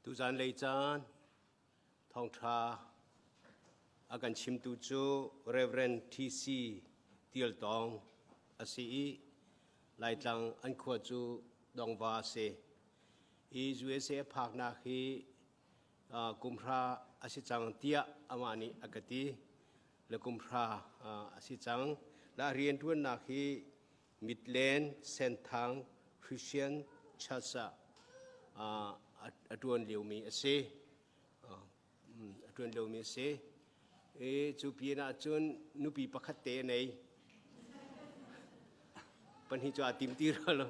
Tuzan lei caan thawngṭha a kan chimtu cu Reverend TC Tial Tawng a si i Laitlang an khua cu Dongva a si. I USA a phaknak hi kumhra a si cang tiah amah nih a ka ti. Le kumhra a si cang. La rianṭuannak hi Midland Senthang Christian Church ah a ṭuan liomi a si. A ṭuan liomi a si. I cu pin ah cun nupi pakhat te a nei. Pahnih cu aa tim ti rua lo.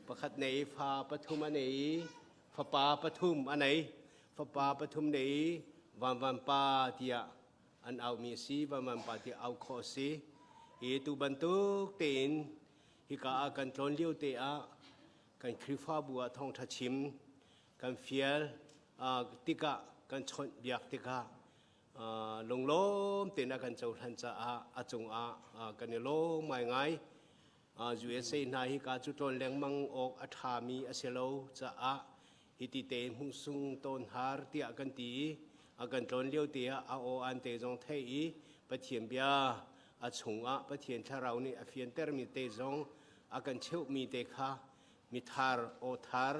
Pakhat nei, fa pathum a nei i fapa pathum a nei. Fapa pathum nei i vanvan pa tiah an aumi a si vanvanpa ti au khawh a si i tu bantuk tein hika ah kan tlawn lio te ah kan Khrihfabu ah thawngṭha chim kan fial tikah kan chawnh biak tikah lunglawm tein a kan cohlan caah a cungah kan i lawm ngaingai. USA hna hi ka cu tlawn lengmang awk a ṭhami a si lo caah hiti te hmungsung tawn har tiah kan ti i a kan tlawn lio te ah a aw an te zong thei i Pathian bia a chungah Pathian thlarau nih a fiantermi te zong a kan cheuhmi te kha mithar aw thar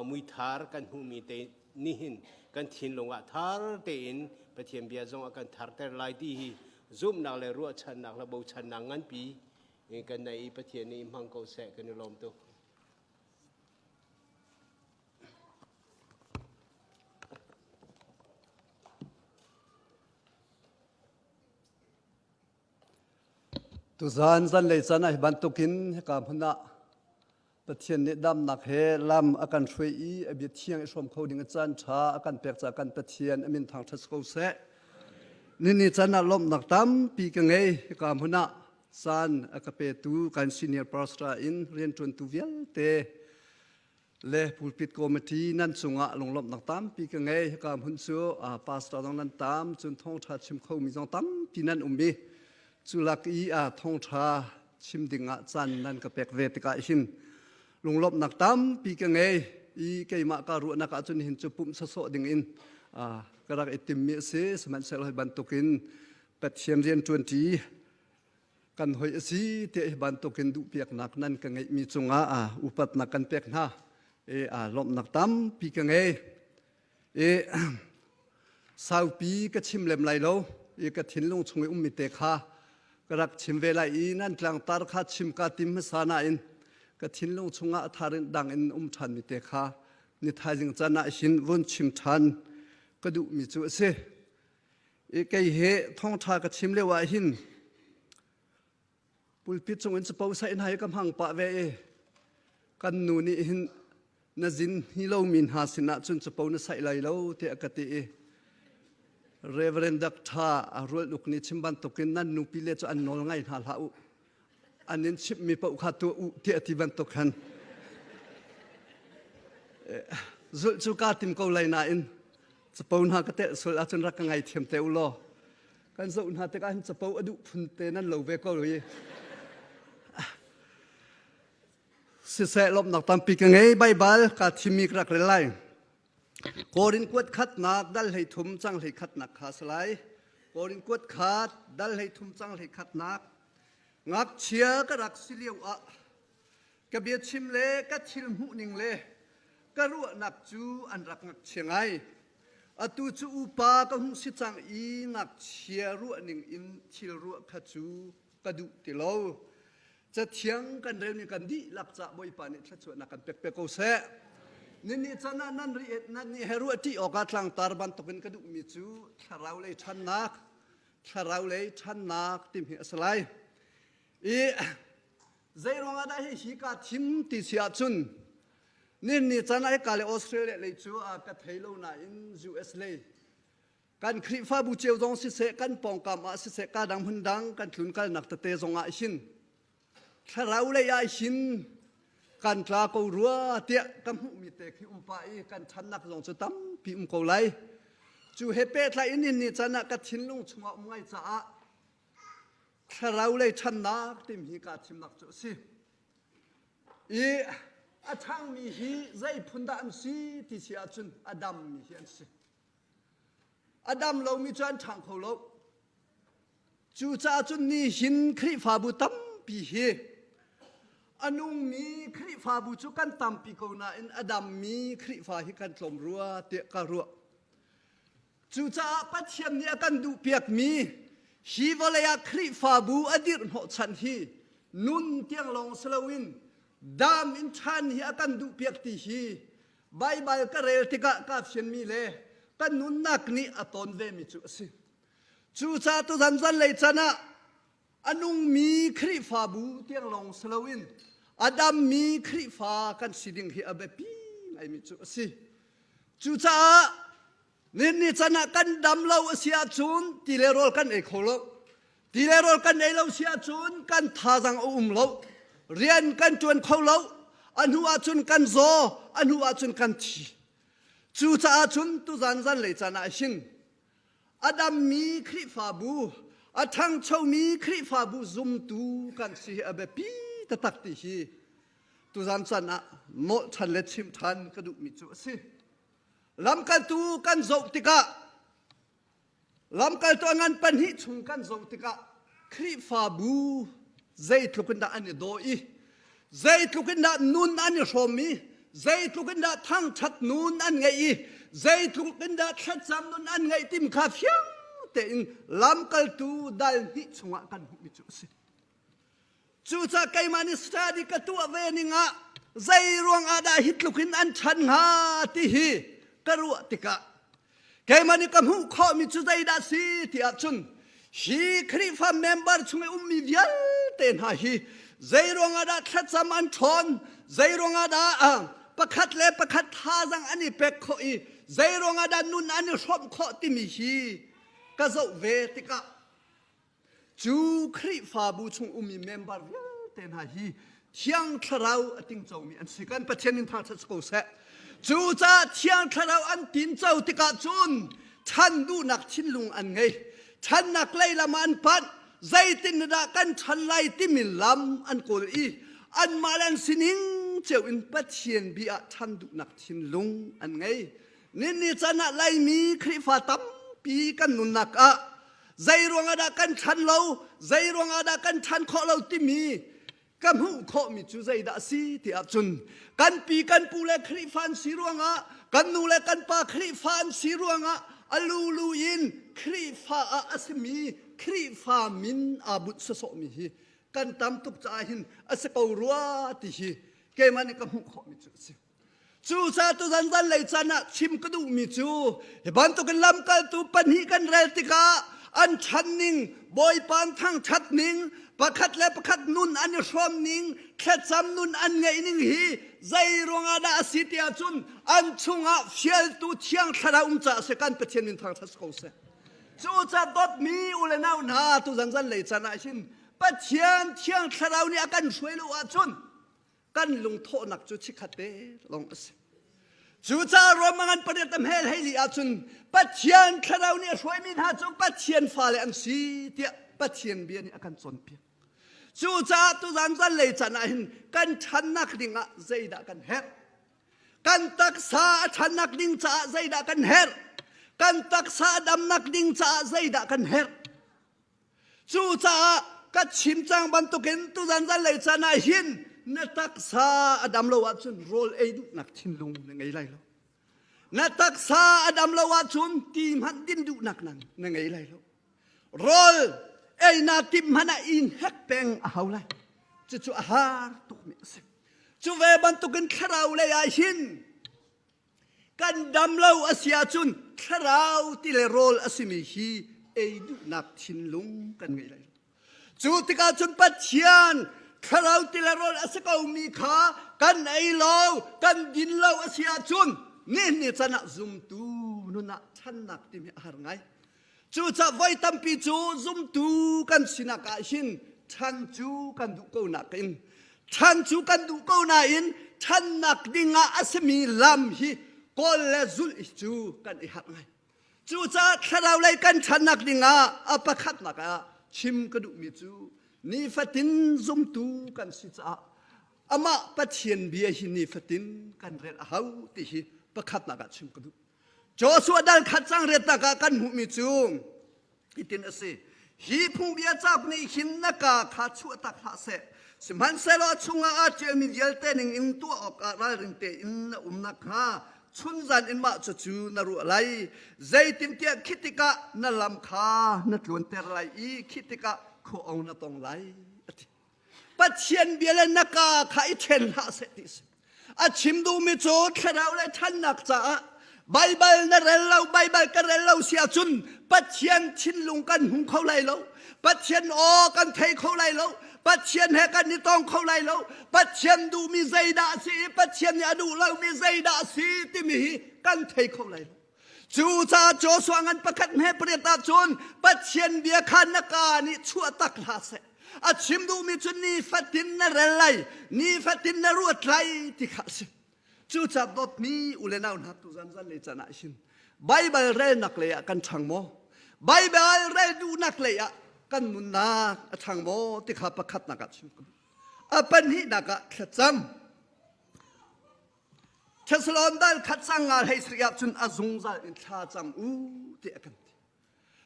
muithar kan hmuhmi te nihin kan thinlung ah thar tein Pathian bia zong a kan tharter lai ti hi zumhnak le ruahchannak le bochannak nganpi kan nei i Pathian nih hmang ko seh kan i lawm tuk. Tuzan zanlei caan ah hi bantukin hika hmun ah Pathian nih damnak he lam a kan hruai i a bia thiang i hrawm kho ding a caan ṭha a kan pek caah kan Pathian a min thangṭhat ko seh. Nini caan ah lawmhnak tampi ka ngei hika hmun ah caan a ka petu kan senior pastor in rianṭuantu vialte le pulpit committee nan cungah lunglawmhnak tampi ka ngei. Hika hmun cu pastor zong nan tam, cun thawngṭha chim khomi zong tampi nan um i cu lak i thawngṭha chim dingah caan nan ka pek ve tikah hin lunglawmhnak tampi ka ngei i keimah ka ruahnak ahcun hin cu pumh sawsawh dingin ka rak i timmi a si. Sihmanhsehlaw hi bantukin Pathian rianṭuanṭi kan hoi a si tiah hi bantukin duhpiaknak nan ka ngeihmi cungah upatnak kan pek hna i lawmhnak tampi ka ngei. I saupi ka chim lem lai lo i ka thinlung chung i ummi te kha ka rak chim ve lai i nan tlangtar kha chim ka tim hmasa nain ka thinlung chungah a thar in dang in um ṭhanmi te kha ni thaizing can ah hin vun chim ṭhan ka duhmi cu a si. I kei he thawngṭha ka chim lio ah hin pulpit cung in capo saih hna hi ka hmang pah ve i kan nu nih hin na zin hi lomi hna sinah cun capo na saih lai lo tiah ka ti i Reverend Dr. Rual Uk nih chim bantukin nan nupi le cu an nawl ngai hna hlah u an in chimhmi paoh kha tuah u tiah a ti bantuk khan zulh cu kaa tim ko lai nain capo hna ka telh sual ahcun rak ka ngaithiam te u law kan zoh hna tikah hin capo a duh phun te nan lo ve ko i siseh lawmhnak tampi ka ngei Baibal kaa thimmi ka rak rel lai Korin kuat khatnak dal hlei thum cang hlei khatnak kha si lai Korin kuat khat dal hlei thum cang hlei khatnak Ngakchia ka rak si lio ah ka biachim le ka thil hmuhning le ka ruahnak cu an rak ngakchia ngai. Atu cu upa ka hung si cang i ngakchia ruahning in thil ruah kha cu ka duh ti lo. Cathiang kan relmi kan dihlak cah Bawipa nih thluachuahnak kan pek pe ko seh. Nini can ah nan ri nan nih he ruah ṭi awkah tlangtar bantukin ka duhmi cu thlarau lei ṭhannak thlarau lei ṭhannak timi a si lai. I zei ruangah dah hi hi ka thim ti si ahcun nin ni can ai ka le Australia lei cu a ka thei lo nain US lei kan Khrihfabu cio zong siseh kan pawngkam ah siseh ka dang hmun dang kan tlun kalnak tete zong ah hin thlarau lei ah hin kan tla ko rua tiah ka hmuhmi te khi um pah i kan ṭhannak zong cu tampi um ko lai cu he pehtlai in ni can ah ka thinlung chungah um ngai caah thlarau lei ṭhannak timi hi kaa thimnak cu a si i. A ṭhangmi hi zei phun dah an si ti si ahcun a dammi hi an si. A dam lomi cu an ṭhang kho lo. Cucaah cun nihin Khrihfabu tampi hi a nungmi Khrihfabu cu kan tampi ko nain a dammi Khrihfa hi kan tlawm rua tiah ka ruah. Cucaah Pathian nih a kan duhpiakmi hi vawlei ah Khrihfabu a dirh hnawhchan hi nun tiang lawng si loin dam in ṭhan hi a kan duhpiak ti hi Baibal ka rel tikah kaa fianmi le ka nunnak nih a tawn vemi cu a si. Cucaah tuzan zanlei can ah a nungmi Khrihfabu tiang lawng si loin a dammi Khrihfa kan si ding hi a biapi ngaimi cu a si. Cucaah ni can ah kan dam lo a si ahcun ti le rawl kan ei kho lo. Ti le rawl kan ei lo si ahcun kan thazaang a um lo. Rian kan ṭuan kho lo. A hnu ahcun kan zaw, a hnu ahcun kan thi. Cucaah cun tuzan zanlei caan ah hin a dammi Khrihfabu, a ṭhangchomi Khrihfabu zumtu kan si hi a biapi taktak ti hi tuzan caan ah nawlh ṭhan le chimh ṭhan ka duhmi cu a si. Lamkaltu kan zoh tikah Lamkaltu a ngan pahnih chung kan zoh tikah Khrihfabu zeitluk in dah an i daw i zeitluk in dah nun an i hrawm i zeitluk in dah thangṭhat nun an ngeih i zeitluk in dah thlacam nun an ngeih tim kha fiang tein lamkaltu dal hnih chungah kan hmuhmi cu a si. Cucaah keimah nih study ka tuah ve ning ah zei ruang ah dah hi tluk in an ṭhan hnga ti hi ka ruah tikah keimah nih ka hmuh khawhmi cu zeidah si ti ahcun hi Khrihfa member chung i ummi vialte hna hi zei ruang ah dah thlacam an ṭhawn zei ruang ah dah pakhat le pakhat thazaang an i pek khawh i zei ruang ah dah nun an i hrawmh khawh timi hi ka zoh ve tikah Cu Khrihfabu chung ummi member vialte hna hi Thiang Thlarau a tingcomi an si. Kan Pathian in thangṭhat si ko seh. Cucaah Thiang Thlarau an tinco tikah cun ṭhan duhnak thinlung an ngei. Ṭhannak lei lam ah an panh. Zeitin dah kan ṭhan lai timi lam an kawl i anmah le an sining cio in Pathian bia ah ṭhan duhnak thinlung an ngei. Ninni can ah Laimi Khrihfa tampi kan nunnak ah zei ruangah dah kan ṭhan lo zei ruangah dah kan ṭhan khawh lo timi ka hmuh khawhmi cu zeidah a si ti ahcun kan pi kan pu le Khrihfa an si ruangah kan nu le kan pa Khrihfa an si ruangah a lulu in Khrihfa ah a simi Khrihfa min aa bunh sawsawhmi hi kan tam tuk caah hin a si ko rua ti hi keimah nih ka hmuh khawhmi cu a si. Cucaah tuzan zanlei caan ah chim ka duhmi cu hi bantukin lamkaltu pahnih kan rel tikah an ṭhan ning, Bawipa an thangṭhat ning, pakhat le pakhat nun an i hrawm ning, thlacam nun an ngeih ning hi zei ruangah dah a si ti ahcun an chungah fialtu Thiang Thlarau um caah a si kan Pathian min thangṭhat si ko seh. Cucaah dawtmi u le nau hna tuzan zanlei caan ah hin Pathian Thiang Thlarau nih a kan hruai lo ahcun kan lungthawhnak cu chikkhat te lawng a si. Cucaah Rome ngan pariat a hmel hei li ahcun Pathian thlarau nih a hruaimi hna cu Pathian fale an si tiah Pathian bia nih a kan cawnpiak. Cucaah tuzan zanlei can ah hin kan ṭhannak ding ah zeidah kan herh? Kan taksa a ṭhannak ding caah zeidah kan herh? Kan taksa a damnak ding caah zeidah kan herh? Cucaah ka chim cang bantukin tuzan zanlei caan ah hin na taksa a dam lo ahcun rawl ei duhnak thinlung na ngei lai lo. Na taksa a dam lo ahcun ti hmanh din duhnak nang na ngei lai lo. Rawl ei na timh hmanh ah in hek peng a hau lai. Cucu a har tukmi a si. Cu ve bantukin thlarau lei ah hin Kan dam lo a si ahcun thlarau ti le rawl a simi hi ei duhnak thinlung kan ngei lai lo. Cu tikah cun Pathian thlarau ti le rawl a si komi kha kan ei lo, kan din lo a si ahcun nihin ni can ah zumtu nun ah ṭhannak timi a har ngai. Cucaah voi tampi cu zumtu kan sinak ah hin ṭhan cu kan duh ko nakin ṭhan cu kan duh ko nain ṭhannak dingah a simi lam hi kawl le zulh hi cu kan i harh ngai. Cucaah thlarau lei kan ṭhannak dingah a pakhatnak ah chim ka duhmi cu nifatin zumtu kan si caah. Amah Pathian bia hi nifatin kan rel a hau ti hi pakhatnak ah chim ka duh. Joshua dal khat cang riatnak ah kan hmuhmi cu hitin a si. Hi phungbia cauk nih hin na ka kha chuahtak hlah seh. Sihmanhsehlaw a chungah aa ṭialmi vialte ning in tuah awkah ralring tein na um nakhnga chunzan in mah cucu na ruah lai. Zeitintiah khi tikah na lam kha na tluanter lai i khi tikah khua-ong na tong lai, a ti. Pathian bia le na ka kha i ṭhen hlah seh ti si. A chim duhmi cu thlarau le ṭhannak caah Baibal na rel lo, Baibal ka rel lo si ahcun Pathian thinlung kan hmu kho lai lo. Pathian aw kan thei kho lai lo. Pathian he kan i tong kho lai lo. Pathian duhmi zeidah a si i Pathian nih a duh lomi zeidah a si timi hi kan thei kho lai lo. Cucaah Joshua ngan pakhat hme pariat ahcun Pathian bia kha na kaa nih chuah tak hlah seh. A chim duhmi cu nifatin na rel lai, nifatin na ruat lai ti kha a si. Cucaah dawtmi u le nau hna tuzan zan lei can ah hin Baibal relnak lei ah kan ṭhang maw? Baibal rel duhnak lei ah kan nunnak a ṭhang maw ti kha pakhatnak ah chim ka duh. A pahnihnak ah thlacam. Thessalon dal khat sang nga hlei sarih ah cun a zungzal in thla cam u ti a kan ti.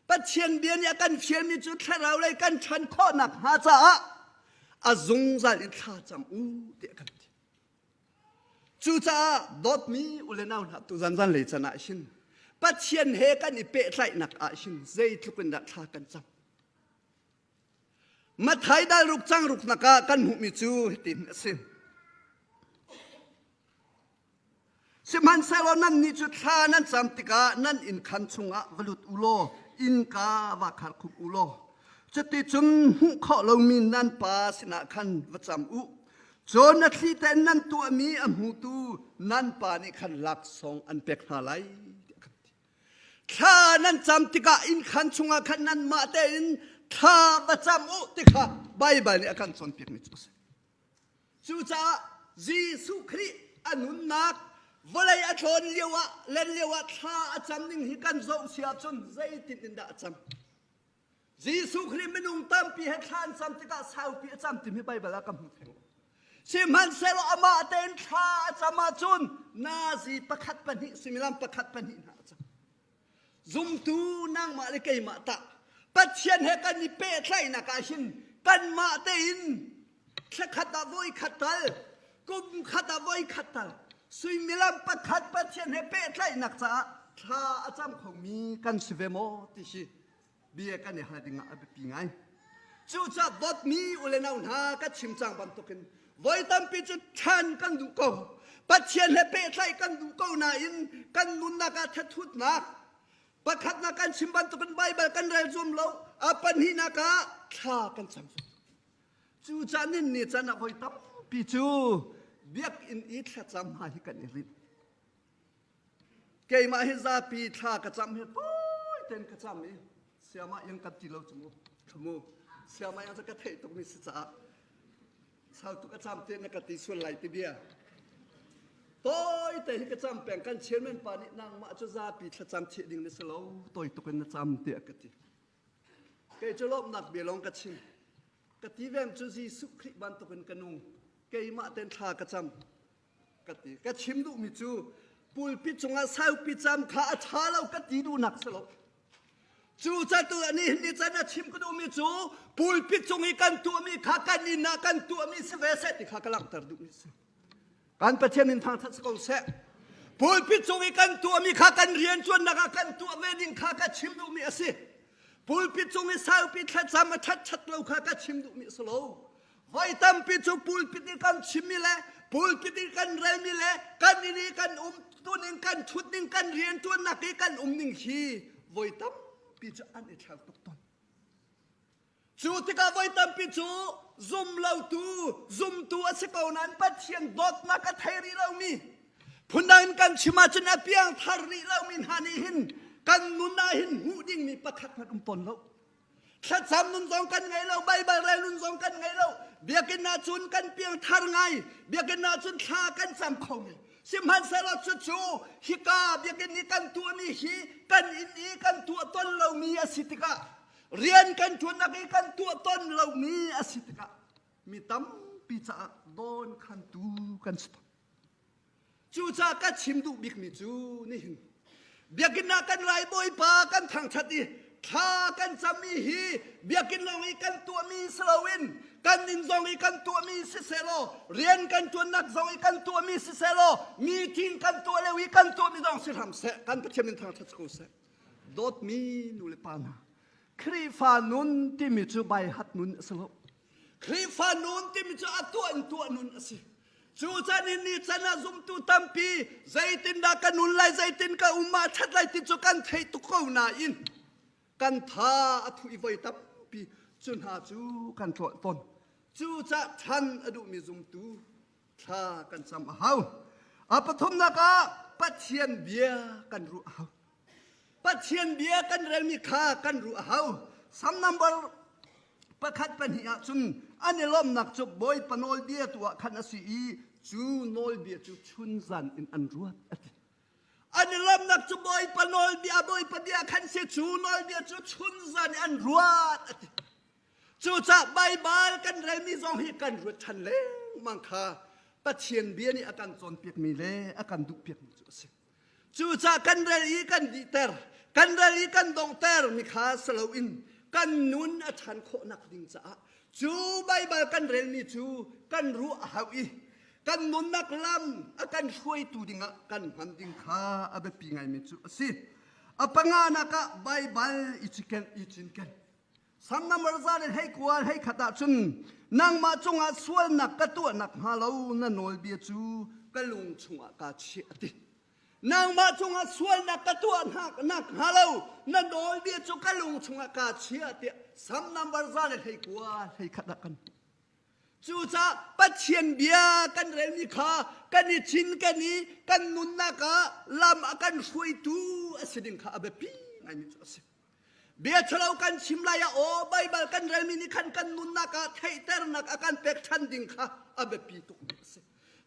Pathian bia nih a kan fialmi cu thlarau lei kan ṭhan khawhnak hnga caah a zungzal in thla cam u ti a kan ti. Cucaah dawtmi u le nau hna tu zan zan lei can ah hin Pathian he kan i pehtlaihnak ah hin zeitluk in dah thla kan cam. Mathai dal ruk cang ruknak ah kan hmuhmi cu hitin a si. Sihmanhsehlaw nannih cu thla nan cam tikah nan inn khan chungah va lut u law innka va khar khup u law cuticun hmuh khawh lomi nan pa sinah khan va cam u. Cun a thli tein nan tuahmi a hmutu nan pa nih khan laksawng an pek hna lai. Thla nan cam tikah innkhan chungah khan nanmah tein thla va cam u ti kha Baibal nih a kan cawnpiakmi cu a si. Cucaah Jesuh Khrih a nunnak vawlei a tlawn lioah len lioah thla a cam ning hi kan zoh si ahcun zeitin in dah a cam? Jesuh Khrih minung tampi he thla an cam tikah saupi a cam timi Baibal ah ka hmu theng. Sihmanhsehlaw amah tein thla a cam ahcun nazi pakhat pahnih suimilam pakhat pahnih hna a cam. Zumtu nangmah le keimah tah Pathian he kan i pehtlaihnak ah hin kanmah tein thlakhat ah voi khat tal kum khat ah voi khat tal suimilam pakhat Pathian he pehtlaihnak caah thla a cam khomi kan si ve maw ti hi bia kan i hal dingah a biapi ngai. Cucaah dawtmi u le nau hna ka chim cang bantukin voi tampi cu ṭhan kan duh ko. Pathian he pehtlaih kan duh ko nain kan nunnak ah thathutnak pakhatnak kan chim bantukin Baibal kan rel zuam lo a pahnihnak ah thla kan cam zuam. Cucaah nin ni can ah voi tampi cu biakinn i thlacam hna hi kan i rinh. Keimah hi zapi thla ka cam hi tawi tein ka cam i siamah yang kan ti lo cu mu mu siamah yang cu ka theih tuk mi si caah sau tuk a cam te na ka ti sual lai ti bia tawi te hi ka cam peng kan chairman pa nih nangmah cu zapi thlacam thieh ding na si lo tawi tuk in na cam tiah ka ti kei cu lawmhnak bia lawng ka chim ka ti vem cu Jesuh Khrih bantukin ka nung keimah ten thla ka cam ka ti ka chim duhmi cu pulpit cungah saupi cam kha a ṭha lo ka ti duhnak si lo cu catu ani ni can a chim ka duhmi cu pulpit cung i kan tuahmi kha kan inn ah kan tuahmi si ve seh ti kha ka langhter duhmi si kan Pathian min thangthat si ko seh pulpit cung i kan tuahmi kha kan rian ṭuannak ah kan tuah ve ding kha ka chim duhmi a si pulpit cung i saupi thlacam a ṭhat ṭhat lo kha ka chim duhmi a si lo Voi tampi cu pulpit i kan chimmi le pulpit i kan relmi le kan inn i kan um tuning kan ṭhut ning kan rianṭuannak i kan um ning hi voi tampi cu an i thleng tuk tawn. Cu tikah voi tampi cu zum lotu zumtu a si ko nain Pathian dawtnak a thei rih lomi phundang in kan chim ahcun a piangthar rih lomi hna nih hin kan nun ah hin hmuh dingmi pakhat hmanh um tawn lo. Thlacam nun zong kan ngei lo, Baibal rel nun zong kan ngei lo. Biakinn ah cun kan piangthar ngai, biakinn ah cun thla kan cam kho ngai. Sihmanhsehlaw cucu hika biakinn i kan tuahmi hi kan inn i kan tuah ton lomi a si tikah rian kan ṭuannak i kan tuah ton lomi a si tikah mi tampi. tampi caah dawn khantu kan si. Cucaah ka chim duh bikmi cu nihin biakinn ah kan rai Bawipa kan thangṭhat i thla kan cammi hi biakinn lawng i kan tuahmi si loin kan inn zong i kan tuahmi sisehlaw rian kan ṭuannak zong i kan tuahmi sisehlaw meeting kan tuah lio i kan tuahmi zong si hram seh, kan Pathian min thangṭhat si ko seh. Dawtmi nu le pa hna, Khrihfa nun timi cu baihat nun a si lo. Khrihfa nun timi cu a tuah in tuah nun a si. Cu can in ni can ah zumtu tampi zeitindah ka nun lai, zeitin ka um ah ṭhat lai ti cu kan theih tuk ko nain kan tha a thu i voi tampi cu hna cu kan tlawh tawn. Cucah ṭhan a duhmi zumtu thla kan cam a hau. A pathumnak ah Pathian bia kan ruah a hau. Pathian bia kan relmi kha kan ruah a hau. Sam number pakhat pahnih ah cun an i lawmhnak cu Bawipa nawlbia tu ah khan a si i cu nawlbia cu chun zan in an ruat a ti. An i lawmhnak cu Bawipa nawlbia, Bawipa bia khan si, cu nawlbia cu chun zan in an ruat a ti. Cucaah Baibal kan relmi zong hi kan ruat ṭhan lengmang kha Pathian bia nih a kan cawnpiakmi le a kan duhpiakmi cu a si. Cucaah kan rel i kan dihter, kan rel i kan donghter mi kha si loin kan nun a ṭhan khawhnak ding caah cu Baibal kan relmi cu kan ruah a hau i kan nunnak lam a kan hruaitu dingah kan hman ding kha a biapi ngaimi cu a si. A panganak ah Baibal i ciken i cinken. Sam number 121 21 ahcun nangmah cungah sualnak ka tuahnak hnga lo na nawlbia cu ka lung chungah kaa chiah a ti. Nangmah cungah sualnak ka tuahnak hnga lo na nawlbia cu ka lung chungah kaa chiah tiah Sam number 121 ah kan hmuh. Cucaah Pathian bia kan relmi kha kan i cinken i kan nunnak ah lam a kan hruaitu a si ding kha a biapi ngaimi cu a si. Bia ṭhalo kan chim lai ah aw Baibal kan relmi nih khan kan nunnak ah theihternak a kan pek ṭhan ding kha a biapi tukmi a si.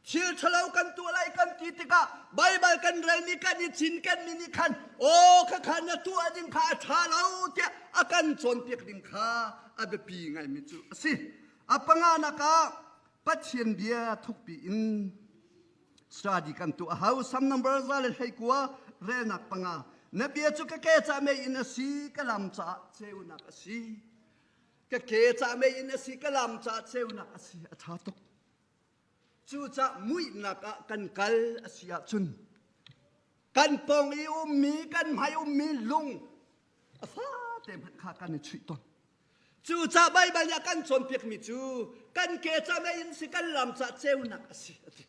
Thil ṭhalo kan tuah lai kan ti tikah Baibal kan relmi kan i cinkenmi nih khan aw khakha na tuah ding kha a ṭha lo tiah a kan cawnpiak ding kha a biapi ngaimi cu a si. A panganak ah Pathian bia thukpi in Study kan tuah a hau. Sam number 119 relnak panga. Na bia cu ka ke ca mei in a si, ka lam caah ceunak a si. Ka ke ca mei in a si, ka lam caah ceunak a si. A ṭha tuk. Cucah muihnak ah kan kal a si ahcun kan pawng i ummi, kan hmai ummi lung a fate hmanh kha kan i chuih tawn. Cucaah Baibal nih a kan cawnpiakmi cu kan ke ca mei in si kan lam ca ceunak a si a ti.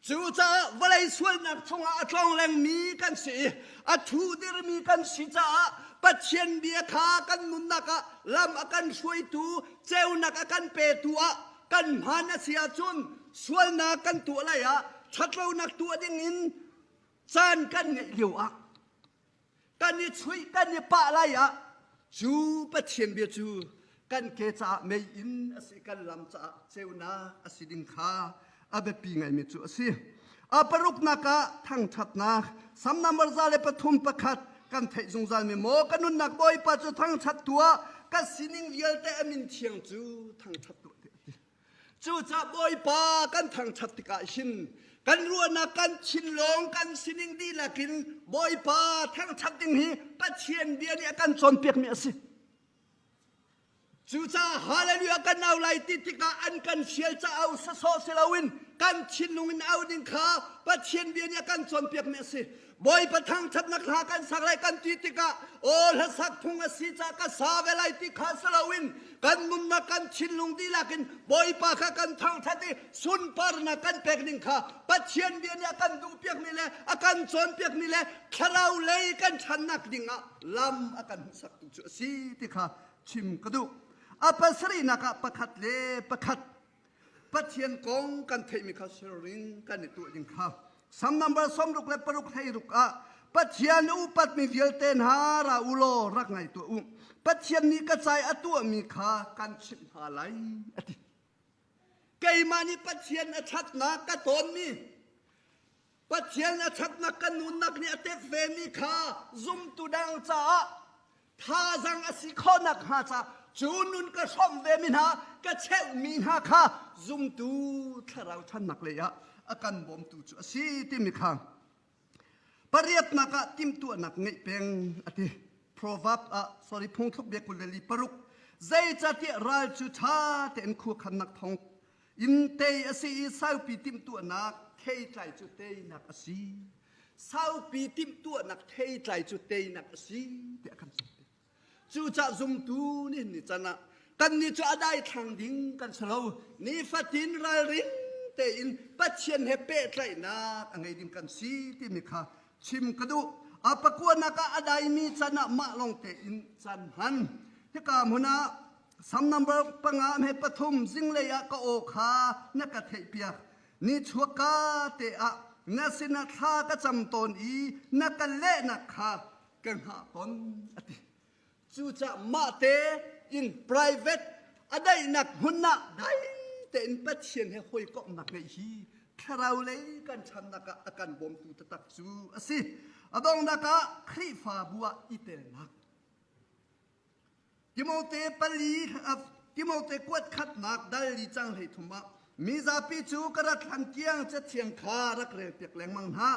Cucaah vawlei sualnak chungah a tlonglengmi kan si i a thu dirmi kan si caah Pathian bia kha kan nunnak ah lam a kan hruaitu ceunak a kan petu ah kan hman a si ahcun sualnak kan tuah lai ah ṭhatlonak tuah dingin caan kan ngeih lio ah kan i chuih kan i pah lai ah cu Pathian bia cu kan ke caah mei in a si, kan lam caah ceunak a si ding kha a biapi ngaimi cu a si. A paruknak ah thangṭhatnak. Sam number 103 1 kan theih zungzalmi maw ka nunnak Bawipa cu thangṭhat tuah, ka sining vialte a min thiang cu thangṭhat tuah ti a ti. Cucaah Bawipa kan thangṭhat tikah hin kan ruahnak, kan thinlung, kan sining dihlak in Bawipa thangṭhat ding hi Pathian bia nih a kan cawnpiakmi a si. Cucaah hallelujah kan au lai ti tikah an kan fial ca au sawsawh si loin kan thinlung in au ding kha Pathian bia nih a kan cawnpiakmi a si. Bawipa thangṭhatnak hla kan sak lai kan ti tikah aw hlasak phung a si caah ka sa ve lai ti kha si loin kan nunnak kan thinlung dihlak in Bawipa kha kan thangṭhat i sunparnak kan pek ning kha Pathian bia nih a kan duhpiakmi le a kan cawnpiakmi le thlarau lei kan ṭhannak dingah lam a kan hmuhsaktu cu a si ti kha chim ka duh. A pasarihnak ah pakhat le pakhat Pathian kong kan theihmi kha siring kan i tuah ding kha Sam number 66 hlei ah Pathian upatmi vialte hna ra u law rak ngai tuah u. Pathian nih ka cai a tuahmi kha kan chimh hna lai a ti. Keimah nih Pathian a ṭhatnak ka tawnmi, Pathian a ṭhatnak kan nunnak nih a tek vemi kha zumtu dang caah thazang a si khawhnak hnga caah. Cu nun ka hrawmh ve mi hna, ka cheuhmi hna kha zumtu thlarau ṭhannak lei ah a kan bawmtu cu a si timi kha pariatnak ah timhtuahnak ngeih peng a ti. Proverb ah sorry phungthluk bia 26 zeicahtiah ral cu ṭha tein khuakhannak thawng in tei a si i saupi timhtuahnak theitlai cu teinak a si. Saupi timhtuahnak theitlai cu teinak a si tiah kan chim. Cucah zumtu nih ni can ah kannih cu a daithlang ding kan si lo. Nifatin ralring tein Pathian he pehtlaihnak a ngei ding kan si timi kha chim ka duh. A pakuanak ah a daimi can ah mah lawng tein can hman. Hika hmun ah Sam number 5 he 3 zinglei ah ka aw kha na ka theihpiak. Ni chuakka te ah na sinah thla ka cam tawn i na ka lehnak kha ka hngah ton a ti. Cucaah mah te in private a daihnak hmun ah dai tein Pathian he hawikomhnak ngeih hi thlarau lei kan ṭhannak ah a kan bawmtu taktak cu a si. A donghnak ah Khrihfabu ah i telnak. Timote pali Timote kuat khatnak dal li cang 13 ah mizapi cu ka rat hlan tiang cathiang kha rak relpiak lengmang hna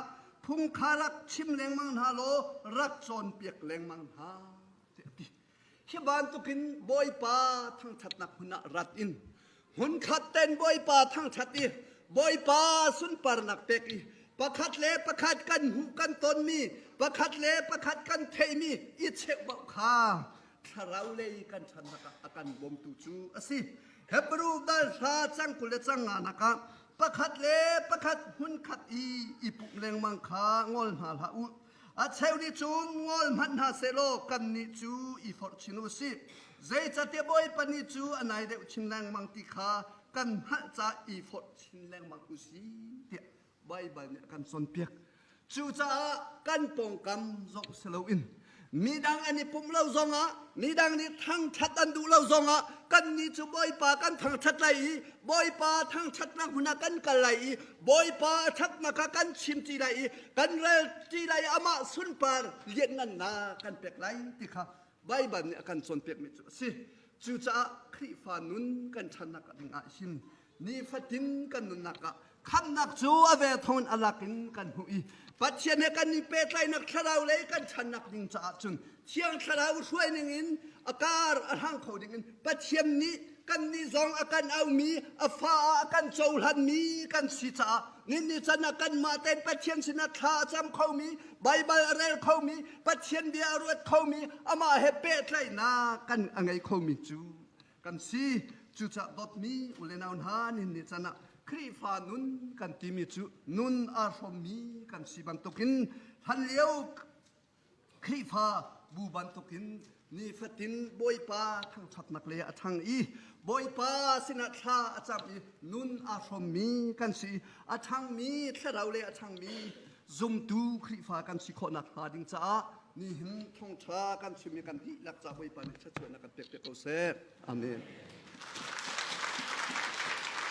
phung kha rak chim lengmang hna law rak cawnpiak lengmang hna tiah a ti. Hi bantukin Bawipa thangṭhatnak hmun ah rat in hmunkhat ten Bawipa thangṭhat i Bawipa sunparnak pek i pakhat le pakhat kan hmuh kan tonmi pakhat le pakhat kan theihmi i cheuhbauh kha thlarau lei kan ṭhannak ah a kan bawmtu cu a si. Hebrew dal hra cang 20 le cang nga nak ah pakhat le pakhat hmunkhat i i pumh lengmang kha ngol hna hlah u. A cheu nih cun ngol hmanh hna sehlaw kannih cu i forh chin u sih. Zeicahtiah Bawipa ni cu a nai deuh chin lengmang ti kha kan hngalh caah i forh chin lengmang u sih tiah Baibal nih a kan cawnpiak. Cucaah kan pawngkam zong si loin midang an i pumh lo zongah midang nih thangṭhat an duh lo zongah kannih cu Bawipa kan thangṭhat lai i Bawipa thangṭhatnak hmun ah kan kal lai i Bawipa a ṭhatnak kha kan chimṭi lai i kan relṭi lai i amah sunpar lianngannak kan pek lai ti kha Baibal nih a kan cawnpiakmi cu a si. Cucaah Khrihfa nun kan ṭhannak ding ah hin nifatin kan nunnak ah khamnak cu a ve thawng a lak in kan hmuh i Pathian he kan i pehtlaihnak thlarau lei kan channak ding caah cun Thiang Thlarau hruai ning in a kar a hlang kho ding in Pathian nih kannih zong a kan aumi a fa ah a kan cohlanmi kan si caah ninni can ah kanmah tein Pathian sinah thla a cam khomi Baibal a rel khomi Pathian bia a ruat khomi amah he pehtlaihnak kan a ngei khomi cu kan si. Cucaah dawtmi u le nau hna ninni can ah Khrihfa nun kan timi cu nun aa hrawmmi kan si bantukin hlanlio Khrihfa bu bantukin nifatin Bawipa thangṭhatnak lei a ṭhang i Bawipa sinah thla a cam i nun aa hrawmmi kan si. A ṭhangmi thlarau lei a ṭhangmi zumtu Khrihfa kan si khawh nakhnga ding caah nihin thawngṭha kan chim i kan dihlak ca Bawipa nih thluachuahnak kan pek piak ko seh. Amen.